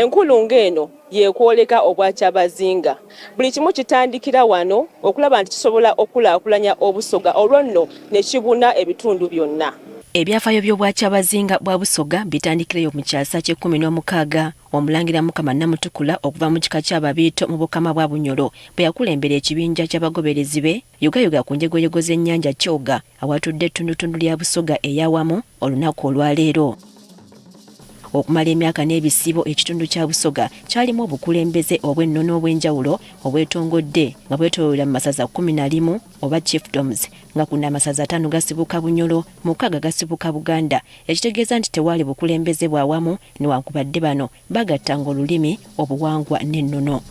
Enkulungo eno y'ekwoleka Obwakyabazinga. Buli kimu kitandikira wano okulaba nti kisobola okukulaakulanya Obusoga olwo nno ne kibuna ebitundu byonna. Ebyafaayo by'Obwakyabazinga bwa Busoga bitandikira eyo mu kyasa ky'ekkuminomukaaga, Omulangira Mukama Namutukula okuva mu kika ky'Ababiito mu Bukama bwa Bunyoro bwe yakulembera ekibinja ky'abagoberezi be yugayuga ku njegoyego z'ennyanja Kyoga awatudde ettundutundu lya Busoga ey'awamu olunaku olwaleero. Okumala emyaka n'ebisiibo ekitundu kya Busoga kyalimu obukulembeze obw'ennono obw'enjawulo obwetongodde nga bwetooloolera mu masaza 11 oba chiefdoms nga kuno amasaza ataano gasibuka Bunyoro, mukaaga gasibuka Buganda ekitegeeza nti tewaali bukulembeze bwa wamu newankubadde bano bagattanga olulimi, obuwangwa n'ennono.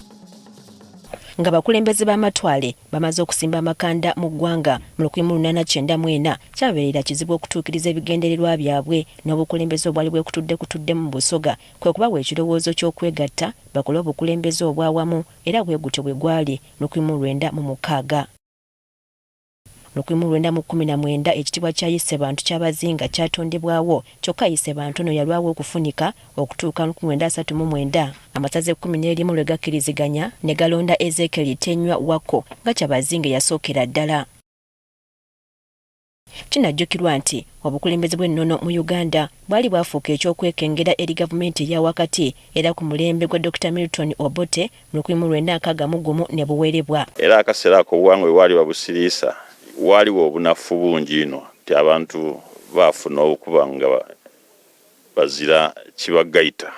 Nga abakulembeze b'amatwale bamaze okusimba amakanda mu ggwanga mu 1894, kyababeerera kizibu okutuukiriza ebigendererwa byabwe n'obukulembeze obwali bwekutuddekutuddemu mu Busoga kwe kubawa ekirowoozo ky'okwegatta bakole obukulembeze obw'awamu era bwe gutyo bwe gwali mu 1906. 1919 ekitiibwa kya Isebantu Kyabazinga kyatondebwawo kyokka Isebantu ono yalwawo okufunika okutuuka 1939 amasaza ekkumi n'erimu lwe gakkiriziganya ne galonda Ezekiel Tenywa Wako nga Kyabazinga eyasookera ddala. Kinajjukirwa nti obukulembeze bw'ennono mu Uganda bwali bwafuuka eky'okwekengera eri gavumenti eya wakati era ku mulembe gwa Dokita Milton Obote mu 1961 ne buwerebwa. Era akaseera ako obuwangwa bwe bwali babusiriisa, waaliwo obunafu bungi inho nti abantu baafuna okuba nga bazira kibagaita.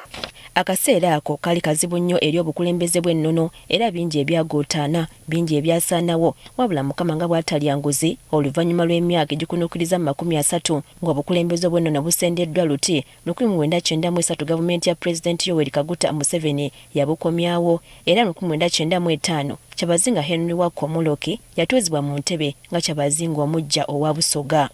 Akaseera ako kaali kazibu nnyo eri obukulembeze bw'ennono era bingi ebyagootaana, bingi ebyasaanawo wabula Mukama nga bw'atalya nguzi, oluvannyuma lw'emyaka egikunuukiriza mu 30 ng'obukulembeze obw'ennono busendeddwa luti, 1993 gavumenti ya Pulezidenti Yoweri Kaguta Museveni yabukomyawo era mu 1995 Kyabazinga Henry Wakko Muloki yatuuzibwa mu ntebe nga Kyabazinga omuggya owa Busoga.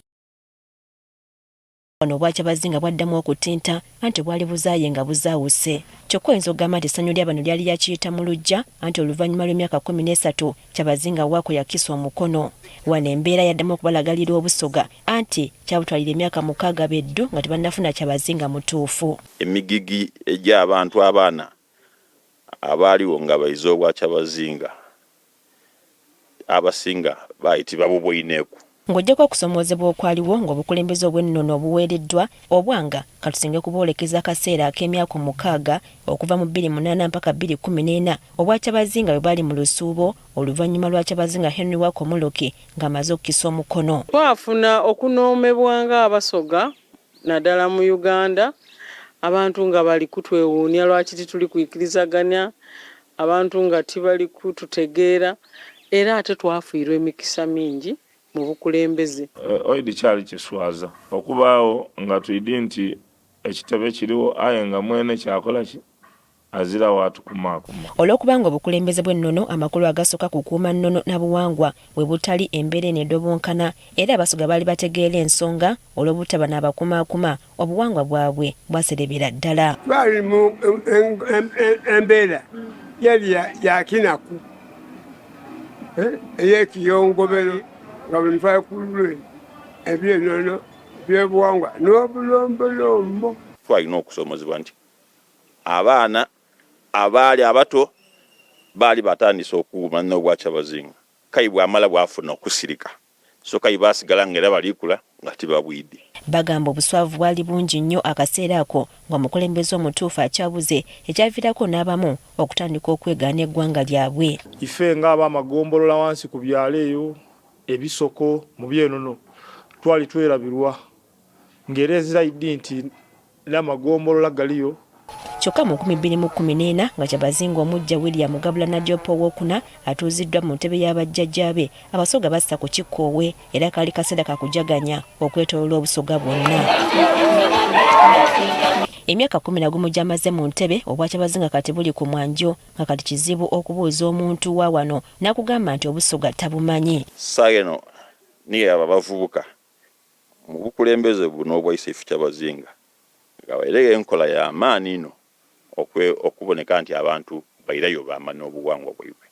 Wano Obwakyabazinga bwaddamu okutinta anti bwali buzaaye nga buzaawuse. Kyokka oyinza okugamba nti essanyu lya bano lyali lya kiyita mu luggya anti oluvannyuma lw'emyaka 13 Kyabazinga Waako yakisa omukono. Wano embeera yaddamu okubalagalira Obusoga anti kyabutwalira emyaka mukaaga be ddu nga tebannafuna Kyabazinga mutuufu. Emigigi egy'abantu abana abaaliwo nga baiza Obwakyabazinga abasinga baali tibabuboineeku. Ng'oggyeko okusomoozebwa okwaliwo ng'obukulembeze obw'ennono obuweereddwa obwanga katusinge kuboolekeza akaseera ak'emyaka omukaaga okuva mu bbiri munaana mpaka bbiri kkumi n'ena Obwakyabazinga bwe bwali mu lusuubo oluvannyuma lwa Kyabazinga Henry Wako Muloki ng'amaze okukisa omukono. Twafuna okunoomebwa ng'Abasoga naddala mu Uganda, abantu nga bali kutwewuunia lwaki tituli kwikirizagania, abantu nga tibali kututegeera era ate twafiirwa emikisa mingi mu bukulembeze. Oidhi kyali kiswaza okubaagho nga twidhi nti ekitebe kirigho aye nga mwene kyakola ki? Aziragho atukumaakuma. Olw'okubanga obukulembeze bw'ennono amakulu agasooka kukuuma nnono na buwangwa we butali embeera eno edobonkana era Abasoga baali bategeera ensonga olw'obutaba n'abakumaakuma obuwangwa bwabwe bwaserebera ddala. Twali mu embeera yali ya kinaku ey'ekiyongobero nga buli muntu ali ku lulwe eby'ennono, eby'obuwangwa n'obulombolombo. Twalina okusoomozebwa nti abaana abaali abato baali batandise okumanha Obwakyabazinga, k'aye bwamala bwafuna okusirika. So k'aye baasigala nga era bali kula nga tibabwidhi. Bagamba obuswavu bwali bungi nnyo akaseera ako ng'omukulembeze omutuufu akyabuze ekyaviirako n'abamu okutandika okwegaana eggwanga lyabwe. Ife nga ab'amagombolola wansi ku byalo eyo, ebisoko mu by'enono, twali twerabirwa ng'era ezira idi nti N'amagombolola galiyo. Kyokka mu 2014 nga Kyabazinga omuggya William Gabula Nadiope Owookuna atuuziddwa mu ntebe ya bajjajjaabe, Abasoga bassa ku kikkoowe era kaali kaseera ka kujaganya okwetooloola Obusoga bwonna. Emyaka 11 gy'amaze mu ntebe, Obwakyabazinga kati buli ku mwanjo nga kati kizibu okubuuza omuntu wa wano n'akugamba nti Obusoga tabumanyi. Ssaawa eno ni abo abavubuka Mu bukulembeze buno obwa Isaife Kyabazinga ghabairegho enkola ya maani inho okuboneka nti abantu bairayo baamanha obughangwa bwaibwe.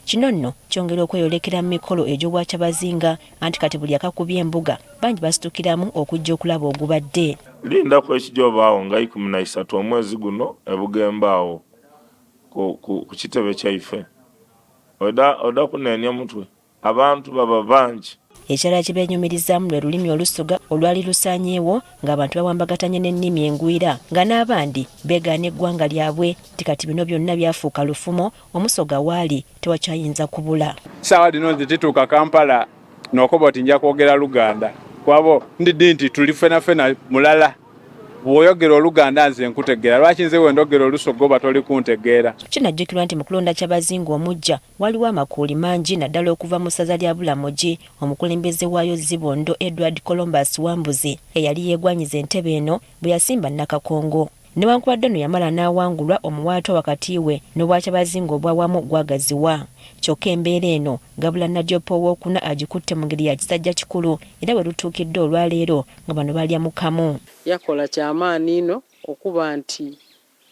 Kino nno kyongera okweyolekera mu mikolo egy'Obwakyabazinga anti kati buli akakubye embuga bangi basitukiramu okujja okulaba ogubadde. Lindaku ekija obaagho nga 13 omwezi guno e Bugembe agho ku, ku, ku kitebe kyaife. Oidha, oidha kunenia mutwe. Abantu baba bangi. Ekirala kye beenyumirizaamu lwe lulimi Olusoga olwali lusaanyeewo ng'abantu bawambagatanye n'ennimi engwira nga n'abandi beegaana eggwanga lyabwe nti kati bino byonna byafuuka lufumo, Omusoga waali tewakyayinza kubula. Sawa dhino nze tituuka Kampala nokoba oti nja kwogera Luganda kwabo ndidhi nti tuli fenafena mulala. Bwoyogera Oluganda nze nkutegeera, lwaki nze wendhogera Olusoga oba toli kuntegeera? Kinajjukirwa nti mu kulonda Kyabazinga omuggya waliwo amakuuli mangi naddala okuva mu ssaza lya Bulamogi omukulembeze waayo Zibondo Edward Columbus Wambuzi eyali yeegwanyiza entebe eno bwe yasimba Nakakongo. Newankubadde ono yamala n'awangulwa, omuwaatwa wakati we n'Obwakyabazinga obw'awamu gwagaziwa. Kyokka embeera eno Gabula Nadiope Owookuna agikutte mu ngeri ya kisajja kikulu era we lutuukidde olwaleero nga bano balya mu kamu. Yakola kya maani inho okuba nti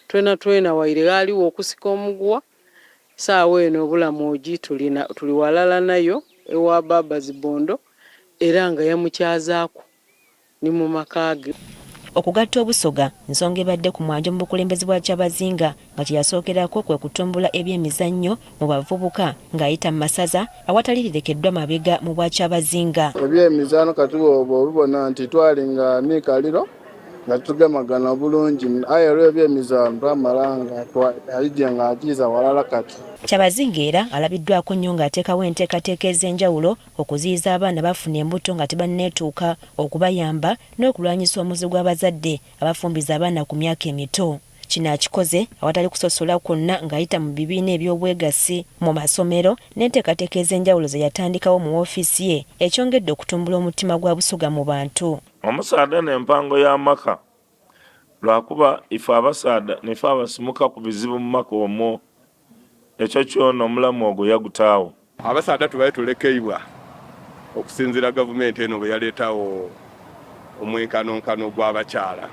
twenatwena waire ghaligho okusika omuguwa, sawa eno Obulamoji tuli tuli ghalala nayo ewa Bbaabba Zibondo era nga yamukyazaaku ni mu maka ge. Okugatta Obusoga nsonga ebadde ku mwanjo mu bukulembeze bwa Kyabazinga nga kye yasookerako kwe kutumbula ebyemizannyo mu bavubuka ng'ayita mu masaza awatali lirekeddwa mabega mu Bwakyabazinga. Ebyemizaano kati bwoba obibona nti twali nga ni Kaliro nga titugemagana bulungi aye olw'ebyemizaano twamala nga aidye nga ajiiza ghalala kati. Kyabazinga era alabiddwako nnyo ng'ateekawo enteekateeka ez'enjawulo okuziyiza abaana abafuna embuto nga tebanneetuuka, okubayamba n'okulwanyisa omuze gw'abazadde abafumbiza abaana ku myaka emito. Kino akikoze awatali kusosola kwonna ng'ayita mu bibiina eby'obwegassi mu masomero n'enteekateeka ez'enjawulo ze yatandikawo mu woofiisi ye ekyongedde okutumbula omutima gwa Busoga mu bantu. Omusaadha n'empango y'amaka lwakuba ife abasaadha niife abasimuka ku bizibu mu maka omwo. Ekyo kyona omulamu ogwo yagutaagho. Abasaadha tubaire tulekeibwa okusinziira gavumenti eno bweyaleetagho omwenkanonkano gw'abakyala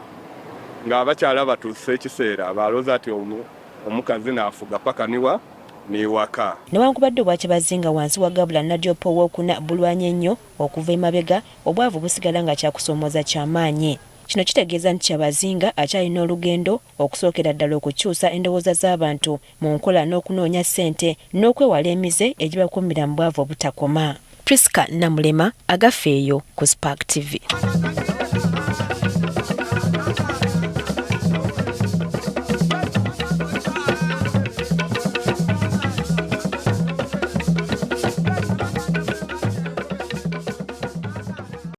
nga abakyala batuuse ekiseera baalowooza nti omukazi naafuga paka ni wa ni waka. Newankubadde Obwakyabazinga wansi wa Gabula Nadiope Owookuna bulwanye nnyo okuva emabega, obwavu busigala nga kyakusoomooza kya maanyi. Kino kitegeeza nti Kyabazinga akyalina olugendo okusookera ddala okukyusa endowooza z'abantu mu nkola n'okunoonya ssente n'okwewala emize egibakuumira mu bwavu obutakoma. Prisca Namulema, Agafeeyo ku Spark TV.